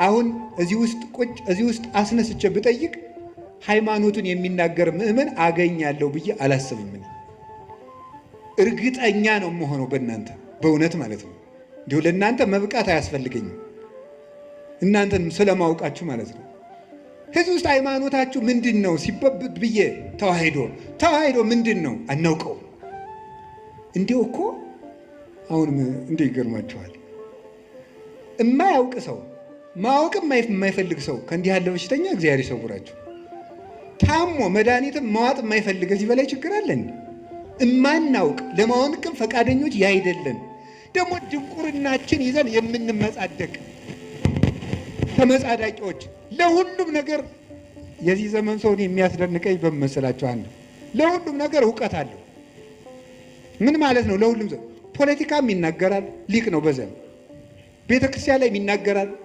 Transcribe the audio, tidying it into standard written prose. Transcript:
አሁን እዚህ ውስጥ ቁጭ እዚህ ውስጥ አስነስቼ ብጠይቅ ሃይማኖቱን የሚናገር ምእመን አገኛለሁ ብዬ አላስብም። እርግጠኛ ነው የምሆነው በእናንተ በእውነት ማለት ነው። እንዲሁ ለእናንተ መብቃት አያስፈልገኝም፣ እናንተን ስለማውቃችሁ ማለት ነው። ህዝብ ውስጥ ሃይማኖታችሁ ምንድን ነው ሲበብት ብዬ ተዋሂዶ ተዋሂዶ ምንድን ነው አናውቀው። እንዲሁ እኮ አሁን እንዲህ ይገርማችኋል። የማያውቅ ሰው፣ ማወቅ የማይፈልግ ሰው ከእንዲህ ያለ በሽተኛ እግዚአብሔር ይሰውራችሁ። ታሞ መድኃኒትም መዋጥ የማይፈልግ፣ እዚህ በላይ ችግር አለን? እማናውቅ፣ ለማወቅም ፈቃደኞች ያይደለን፣ ደግሞ ድንቁርናችን ይዘን የምንመጻደቅ ተመጻዳቂዎች ለሁሉም ነገር። የዚህ ዘመን ሰውን የሚያስደንቀኝ በመሰላችሁ አንድ ለሁሉም ነገር እውቀት አለው። ምን ማለት ነው? ለሁሉም ሰው ፖለቲካም ይናገራል፣ ሊቅ ነው። በዘመን ቤተ ክርስቲያን ላይ ይናገራል።